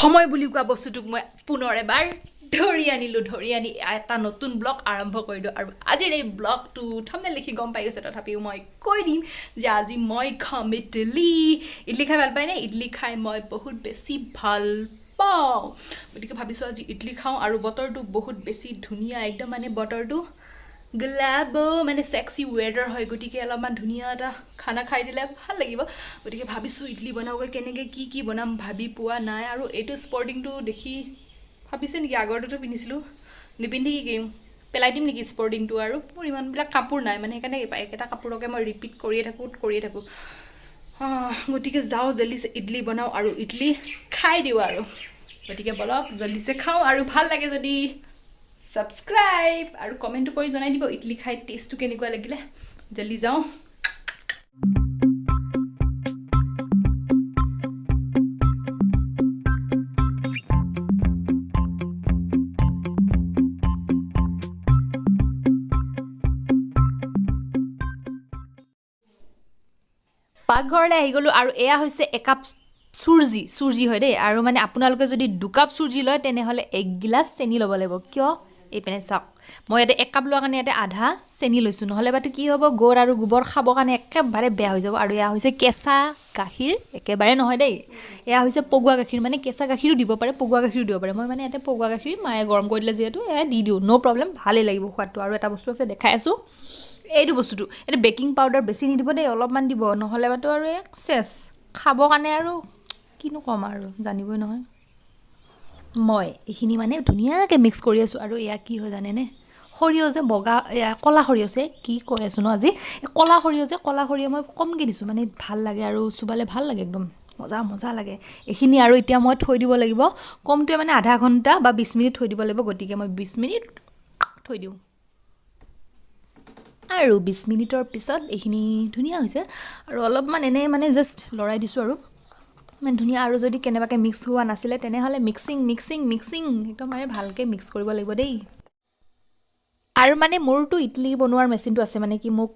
সময় বুলি কোৱা বস্তুটোক মই পুনৰ এবাৰ ধৰি আনিলোঁ। ধৰি আনি এটা নতুন ব্লগ আৰম্ভ কৰিলোঁ। আৰু আজিৰ এই ব্লগটো থাম্বনেইল দেখি গম পাই গৈছে, তথাপিও মই কৈ দিম যে আজি মই খাম ইডলি। ইডলি খাই ভাল পায়নে? ইডলি খাই মই বহুত বেছি ভাল পাওঁ, গতিকে ভাবিছোঁ আজি ইডলি খাওঁ। আৰু বতৰটো বহুত বেছি ধুনীয়া, একদম মানে বতৰটো গোলাপ, মানে চেক্সি ৱেডাৰ হয়, গতিকে অলপমান ধুনীয়া এটা খানা খাই দিলে ভাল লাগিব। গতিকে ভাবিছোঁ ইডলি বনাওঁগৈ। কেনেকৈ কি কি বনাম ভাবি পোৱা নাই। আৰু এইটো স্পৰ্টিংটো দেখি ভাবিছে নেকি আগৰটোতো পিন্ধিছিলোঁ, নিপিন্ধি কি কৰিম, পেলাই দিম নেকি স্পৰ্টিংটো? আৰু মোৰ ইমানবিলাক কাপোৰ নাই, মানে সেইকাৰণে একেটা কাপোৰকে মই ৰিপিট কৰিয়ে থাকোঁ। গতিকে যাওঁ, জল্দিছে ইডলি বনাওঁ আৰু ইডলি খাই দিওঁ আৰু। গতিকে বলক, জল্দিছে খাওঁ। আৰু ভাল লাগে যদি ছাবস্ক্ৰাইব আৰু কমেণ্টটো কৰি জনাই দিব ইডলি খাই টেষ্টটো কেনেকুৱা লাগিলে। জল্দি যাওঁ। পাকঘৰলৈ আহি গ'লোঁ। আৰু এয়া হৈছে একাপ চুজি, চুজি হয় দেই। আৰু মানে আপোনালোকে যদি 2 কাপ চুজি লয়, তেনেহ'লে 1 গিলাচ চেনি ল'ব লাগিব। কিয়? এইপিনে চাওক, মই ইয়াতে 1 কাপ লোৱাৰ কাৰণে ইয়াতে আধা চেনি লৈছোঁ। নহ'লে বাতো কি হ'ব, গুড় আৰু গোবৰ খাবৰ কাৰণে একেবাৰে বেয়া হৈ যাব। আৰু এয়া হৈছে কেঁচা গাখীৰ, একেবাৰে নহয় দেই, এয়া হৈছে পগোৱা গাখীৰ। মানে কেঁচা গাখীৰো দিব পাৰে, পগোৱা গাখীৰো দিব পাৰে। মই মানে ইয়াতে পগোৱা গাখীৰ মায়ে গৰম কৰি দিলে যিহেতু, এয়া দি দিওঁ, ন' প্ৰব্লেম, ভালেই লাগিব সোৱাদটো। আৰু এটা বস্তু আছে, দেখাই আছোঁ। এইটো বস্তুটো, এইটো বেকিং পাউডাৰ, বেছি নিদিব দেই, অলপমান দিব, নহ'লে বাতো আৰু এক চেচ খাবৰ কাৰণে। আৰু কিনো ক'ম আৰু, জানিবই নহয়। মই এইখিনি মানে ধুনীয়াকৈ মিক্স কৰি আছোঁ। আৰু এয়া কি হয় জানেনে? সৰিয়হ যে বগা, এয়া ক'লা সৰিয়হ যে, কি কৈ আছোঁ ন আজি, এই ক'লা সৰিয়হ যে, ক'লা সৰিয়হ মই কমকৈ দিছোঁ, মানে ভাল লাগে আৰু চুবালে ভাল লাগে, একদম মজা মজা লাগে এইখিনি। আৰু এতিয়া মই থৈ দিব লাগিব কমটোৱে মানে আধা ঘণ্টা বা 20 মিনিট থৈ দিব লাগিব। গতিকে মই 20 মিনিট থৈ দিওঁ। আৰু 20 মিনিটৰ পিছত এইখিনি ধুনীয়া হৈছে। আৰু অলপমান এনেই মানে জাষ্ট লৰাই দিছোঁ আৰু ইমান ধুনীয়া। আৰু যদি কেনেবাকৈ মিক্স হোৱা নাছিলে, তেনেহ'লে মিক্সিং মিক্সিং মিক্সিং, একদম মানে ভালকৈ মিক্স কৰিব লাগিব দেই। আৰু মানে মোৰতো ইডলি বনোৱাৰ মেচিনটো আছে, মানে কি মোক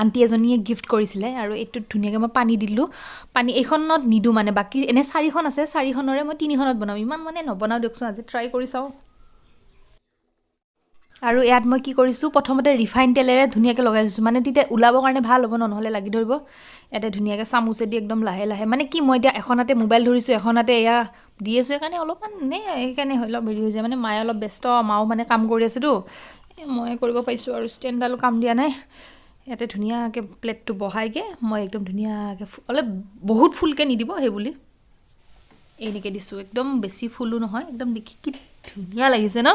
আণ্টি এজনীয়ে গিফ্ট কৰিছিলে। আৰু এইটোত ধুনীয়াকৈ মই পানী দিলোঁ। পানী এইখনত নিদিওঁ, মানে বাকী এনেই চাৰিখন আছে, চাৰিখনৰে মই তিনিখনত বনাম। ইমান মানে নবনাওঁ দিয়কচোন, আজি ট্ৰাই কৰি চাওঁ। আৰু ইয়াত মই কি কৰিছোঁ, প্ৰথমতে ৰিফাইন তেলেৰে ধুনীয়াকৈ লগাই দিছোঁ, মানে তেতিয়া ওলাবৰ কাৰণে ভাল হ'ব ন, নহ'লে লাগি ধৰিব। ইয়াতে ধুনীয়াকৈ চামুচেদি একদম লাহে লাহে, মানে কি মই এতিয়া এখন হাতে মোবাইল ধৰিছোঁ, এখন হাতে এয়া দি আছোঁ, সেইকাৰণে অলপমান এনেই, সেইকাৰণে অলপ হেৰি হৈ যায়। মানে মায়ে অলপ ব্যস্ত, মাও মানে কাম কৰি আছেতো, এই ময়ে কৰিব পাৰিছোঁ আৰু ষ্টেণ্ডডালো কাম দিয়া নাই। ইয়াতে ধুনীয়াকৈ প্লেটটো বহাইকৈ মই একদম ধুনীয়াকৈ, অলপ বহুত ফুলকৈ নিদিব সেই বুলি এনেকৈ দিছোঁ, একদম বেছি ফুলো নহয়। একদম দেখি কি ধুনীয়া লাগিছে ন?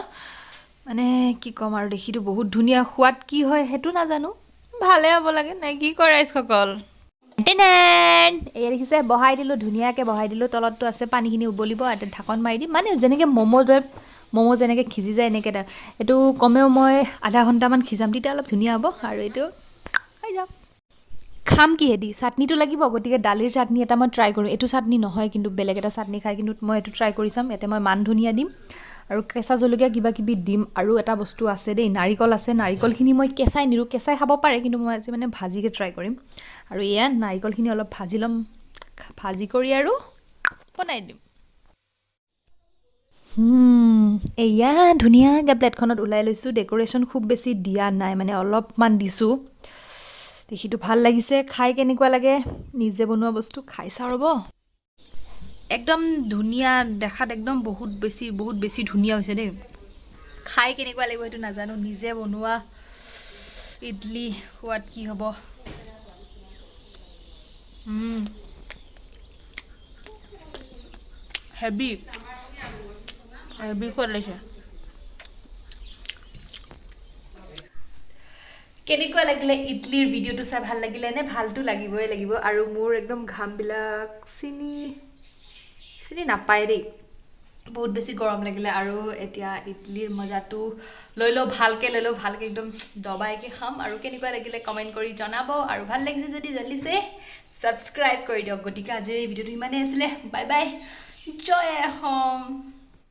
মানে কি ক'ম আৰু, দেখিতো বহুত ধুনীয়া, সোৱাদ কি হয় সেইটো নাজানো, ভালে হ'ব লাগে নে কি কয় ৰাইজসকল? টেনেন, এয়া দেখিছে, বহাই দিলোঁ, ধুনীয়াকৈ বহাই দিলোঁ। তলতটো আছে, পানীখিনি উবলিব, ইয়াতে ঢাকন মাৰি দিম। মানে যেনেকৈ ম'ম' দৰে, ম'ম' যেনেকৈ সিজি যায় এনেকৈ এটা এইটো কমেও মই আধা ঘণ্টামান সিজাম, তেতিয়া অলপ ধুনীয়া হ'ব। আৰু এইটো হৈ যাওক। খাম কিহেদি? চাটনিটো লাগিব। গতিকে দালিৰ চাটনি এটা মই ট্ৰাই কৰোঁ। এইটো চাটনি নহয় কিন্তু, বেলেগ এটা চাটনি খাই, কিন্তু মই এইটো ট্ৰাই কৰি চাম। ইয়াতে মই মান ধনিয়া দিম আৰু কেঁচা জলকীয়া কিবা কিবি দিম। আৰু এটা বস্তু আছে দেই, নাৰিকল আছে। নাৰিকলখিনি মই কেঁচাই নিদিওঁ, কেঁচাই খাব পাৰে, কিন্তু মই আজি মানে ভাজিকে ট্ৰাই কৰিম। আৰু এয়া নাৰিকলখিনি অলপ ভাজি ল'ম, ভাজি কৰি আৰু বনাই দিম। এয়া ধুনীয়াকৈ প্লেটখনত ওলাই লৈছোঁ। ডেক'ৰেশ্যন খুব বেছি দিয়া নাই, মানে অলপমান দিছোঁ। দেখিতো ভাল লাগিছে, খাই কেনেকুৱা লাগে? নিজে বনোৱা বস্তু খাই চাওঁ ৰ'ব। একদম ধুনীয়া দেখাত, একদম বহুত বেছি বহুত বেছি ধুনীয়া হৈছে দেই। খাই কেনেকুৱা লাগিব সেইটো নাজানো। নিজে বনোৱা ইডলি সোৱাদ কি হ'ব? হেভি হেভি সোৱাদ লাগিছে। কেনেকুৱা লাগিলে ইডলিৰ ভিডিঅ'টো চাই? ভাল লাগিলে নে? ভালটো লাগিবই লাগিব। আৰু মোৰ একদম ঘামবিলাক চিনি চিনি নাপায় দেই, বহুত বেছি গৰম লাগিলে। আৰু এতিয়া ইডলিৰ মজাটো লৈ লওঁ, ভালকৈ লৈ লওঁ, ভালকৈ একদম দবাইকৈ খাম। আৰু কেনেকুৱা লাগিলে কমেণ্ট কৰি জনাব। আৰু ভাল লাগিছে যদি জল্দিছে ছাবস্ক্ৰাইব কৰি দিয়ক। গতিকে আজিৰ এই ভিডিঅ'টো ইমানেই আছিলে। বাই বাই, জয় অসম।